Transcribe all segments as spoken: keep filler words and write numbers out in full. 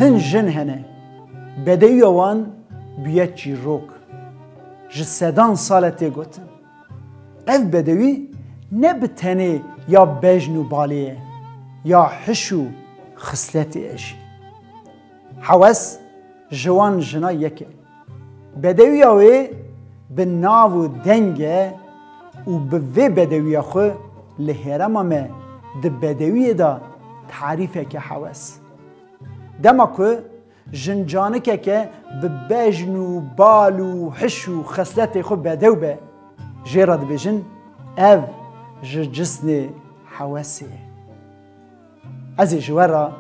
Hin jin hene, bedewiya wan bûye çîrok. Ji sedan sal e tê gotin. Ev bedewî ne bi tenê ya bejn û balê ye, ya hiş û xisletê ye jî. Hewes ji wan jina yek e. Bedewiya wê bi nav û deng e û bi vê bedewiya xwe li hêrema me di bedewiyê de tarîfeke hewes. Dema ku jincanikeke bi bejn û bal û hiş û xesletê xwe bedew be, jê re dibêjin ev ji cisnê hewesê ye. Ez ê ji we re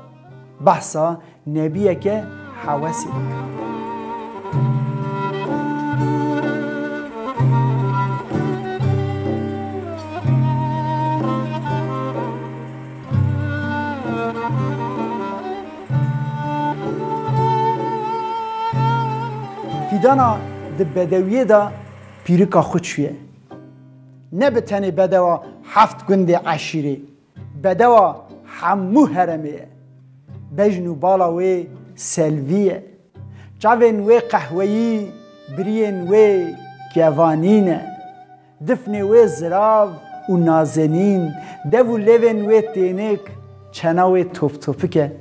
behsa nebiyeke hewesê bikim. Fîdana di bedewiyê de pîrika xwe çûye. Ne bi tenê bedewa heft gundê eşîrê, bedewa hemû heremê ye. Bejn û bala wê selvî ye. Çavên wê qehweyî, biriyên wê kevanî ne. Difnê wê zirav û nazenîn, dev û lêvên wê tênik, çena wê toptopik e.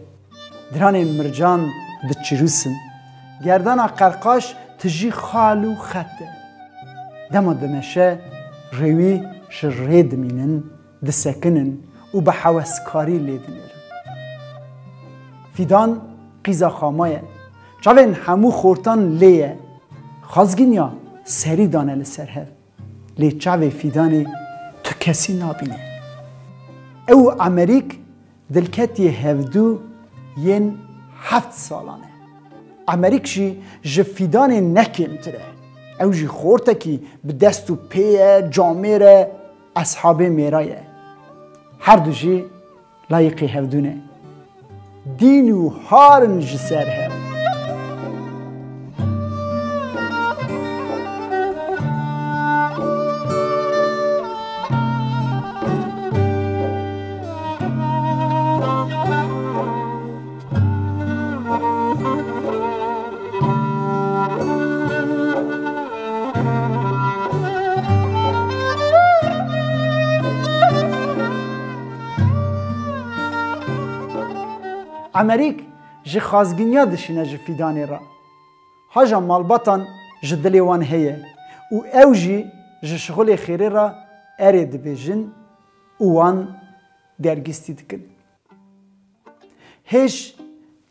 Diranên mircan diçirûsin. Gerdana qerqaş tijî xal û xet e. Dema dimeşe, rêwî ji rê dimînin, disekinin û bi heweskarî lê dinêrin. Fîdan qîza xama ye. Çavên hemû xortan lê ye. Xazgîniya serî dane li ser hev. Lê çavê Fîdanê tu kesî nabîne. Ew û Emerîk dilketiyê hevdû yên heft salan e. Emerîk jî ji Fîdanê ne kêmtir e. Ew jî xortekî bi dest û pê ye, camêr e, eshabê mêra ye. Her du jî layîqî hevdû ne. Dîn û har in ji ser hev. Emerîk ji xazginiya dişîne ji Fîdanê re. Haja malbatan ji dilê wan heye û ew jî ji şixulê xêrê re erê dibêjin û wan dergîstî dikin. Hêj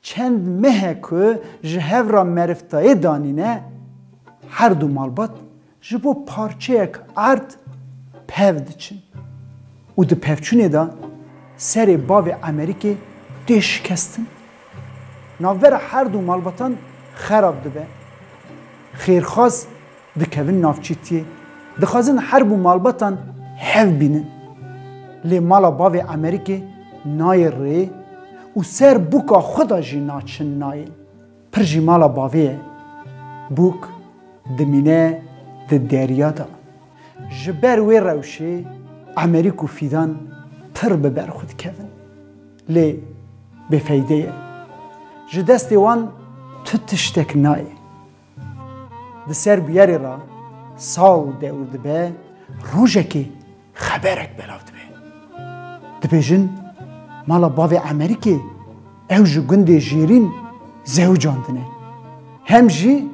çend meh e ku ji hev re meriftayê danîne, her du malbat ji bo parçeyek erd pev diçin û di pevçûnê de serê bavê Emerîkê tê şikestin. Navbera her du malbatan xerab dibe. Xêrxwaz dikevin navçîtiyê, dixwazin herb û malbatan hev bînin. Lê mala bavê Emerîkê nayê rê û ser bûka xwe de jî naçin nayên. Pir jî mala bavê ye. Bûk dimîne di derya de. Ji ber wê rewşê Emerîk û Fîdan pir bi ber xwe dikevin. Lê bêfeyde ye. Ji destê wan tu tiştek nayê. Di ser bûyerê re sal dewr dibe, rojekê xeberek belav dibe. Dibêjin, mala bavê Emerîkê ew ji gundê Jêrîn zewicandine. Hem jî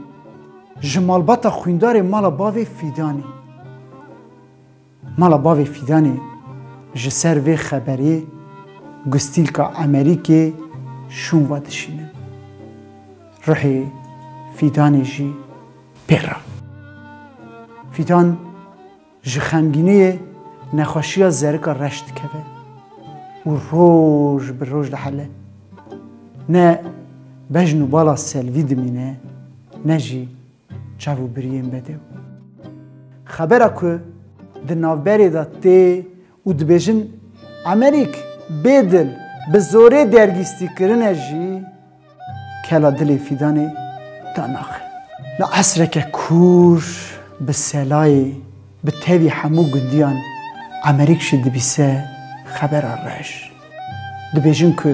ji malbata xwîndarê mala bavê Fîdanê. Mala bavê Fîdanê ji ser vê xeberê gustîlka Emerîkê şûn ve dişînin. Ruhê Fîdanê jî pê re. Fîdan ji xemgîniyê nexweşiya zerika reş dikeve û roj bi roj dihele. Ne bejn û bala Selvî dimîne, ne jî çav û biriyên bedew. Xebera ku di navberê de tê û dibêjin, Emerîk bêdil bi zorê dergîstî kirine jî, kela dilê Fîdanê danaxe. Li esreke kûr bi selayê, bi tevî hemû gundiyan Emerîk jî dibîse xebera reş. Dibêjin ku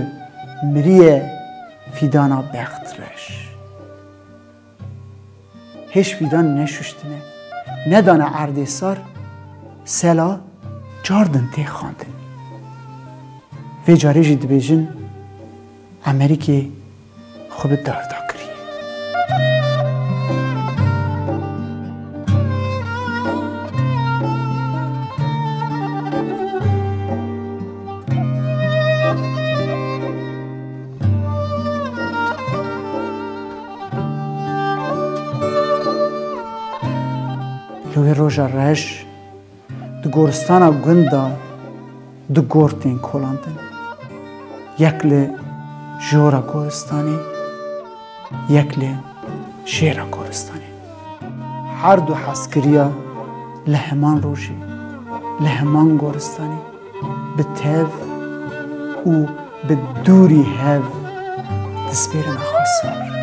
miriye Fîdana bext reş. Hêj fîdan neşuştine, nedane erdê sar, sela cardin tê xandin. Vê carê jî dibêjin, Emerîkê xwe bi darda kiriye. Li wê roja reş di goristana gund de du gor tên kolandin. Yek li jora goristanê, yek li jêra goristanê. Her du hezkiriya li heman rojê, li heman goristanê, bi tev û bi dûrî hev dispêrine xwesar.